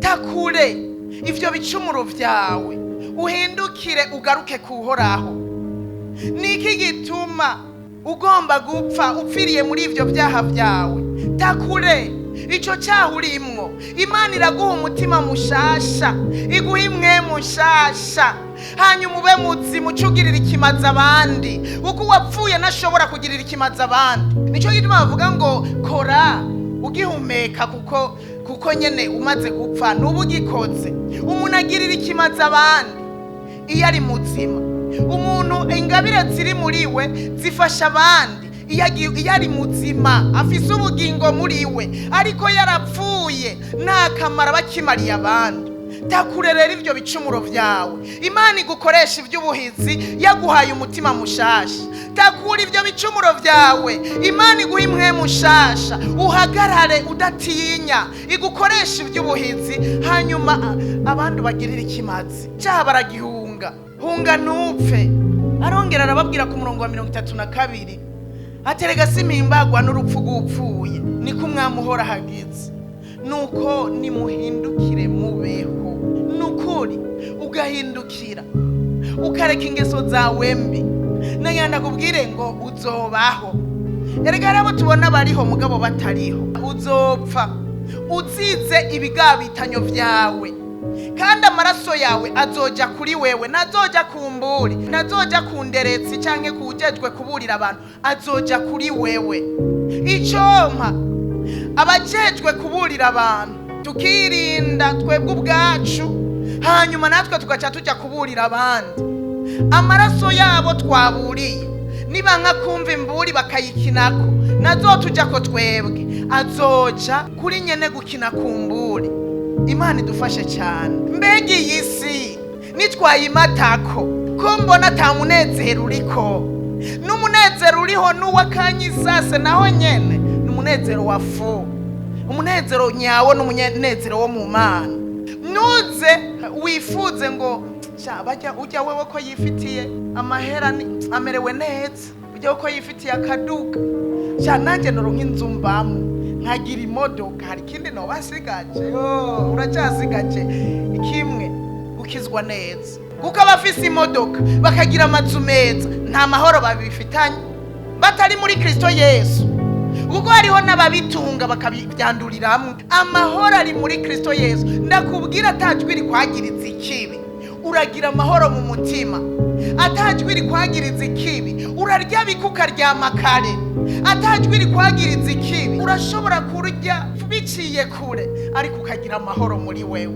Takure ivyo bicumuro vyawe, uhindukire ugaruke kuhoraho. Niki gituma ugomba gupfa upfiriye muri ivyo vyaha vyawe? Takure ico cyaha urimwo. Imana iraguha umutima mushasha, iguha impwemu nshasha, hanyuma ube muzima, uce ugirira ikimazi abandi, kuko uwapfuye ntashobora kugirira ikimazi abandi. Nicyo gituma bavuga ngo kora ugihumeka, kuko nyene umaze gupfa nuba ugikoze. Umuntu agirira ikimazi abandi iyo ari muzima. Umuntu ingabire ziri muri we zifasha abandi iyo ari muzima, afise ubugingo muri we. Ariko yarapfuye, nta kamaro aba akimariye abandi. Takure rero ivyo bicumuro vyawe, Imana igukoresha ivy'ubuhizi yaguhaye umutima mushasha. Takura ivyo bicumuro vyawe, Imana iguha impwemu nshasha, uhagarare udatinya, igukoresha ivy'ubuhizi, hanyuma abandi bagirire ikimazi. Cyaha baragihunga, hunga ntupfe. Arongera arababwira ku murongo wa 32 aterega: "Simpimbagwa n'urupfu rw'upfuye, niko umwami uhora ahagize. Nuko nimuhindukire mubeho." Nukuri ugahindukira, ukareka ingeso zawe mbi, nagira ndakubwire ngo uzobaho. Erega hari abo tubona bariho mugabo batariho. Uzopfa uzize ibigabitanyo vyawe, kandi amaraso yawe azoja kuri wewe, ntazoja ku mburi, ntazoja ku nderetsi canke kuwujejwe kuburira abantu, azoja kuri wewe. Icompa abajejwe kuburira abantu tukirinda twebwe ubwacu, hanyuma natwe tugaca tuja kuburira abandi. Amaraso yabo twaburiye, niba nka kumva imburi bakayikinako, nazo tuja ko twebwe, azoja kuri nyene gukina ku mburi. Imana idufashe cyane. Mbega iyi si nitwayimatako, ko mbona ata munezero uriko? N'umunezero uriho n'uw'akanyisase, naho nyene ni umunezero wa faux. Umunezero nyawo n'umunezero wo mu Mana. Ntuze wifuze ngo sha bajya ujya wewe ko yifitiye amahera, amerewe neza, ujya ko yifitiye akaduka, sha nanjye noronka inzu mbamo, nkagira imodoka, hari ikindi noba nsigaje. Yo, uracyasigaje kimwe: gukizwa neza. Kuko abafise imodoka bakagira amazu meza nta mahoro babifitanye batari muri Kristo Yesu, kuko hariho n'ababitunga bakabibyanduriramwo. Amahoro ari muri Kristo Yesu. Ndakubwira, atajwi rikwagiriza ikibi, uragira amahoro mu mutima. Atajwi rikwagiriza ikibi, urarya bike ukaryama kare. Atajwi rikwagiriza ikibi, urashobora kurya biciye kure, ariko ukagira amahoro muri wewe.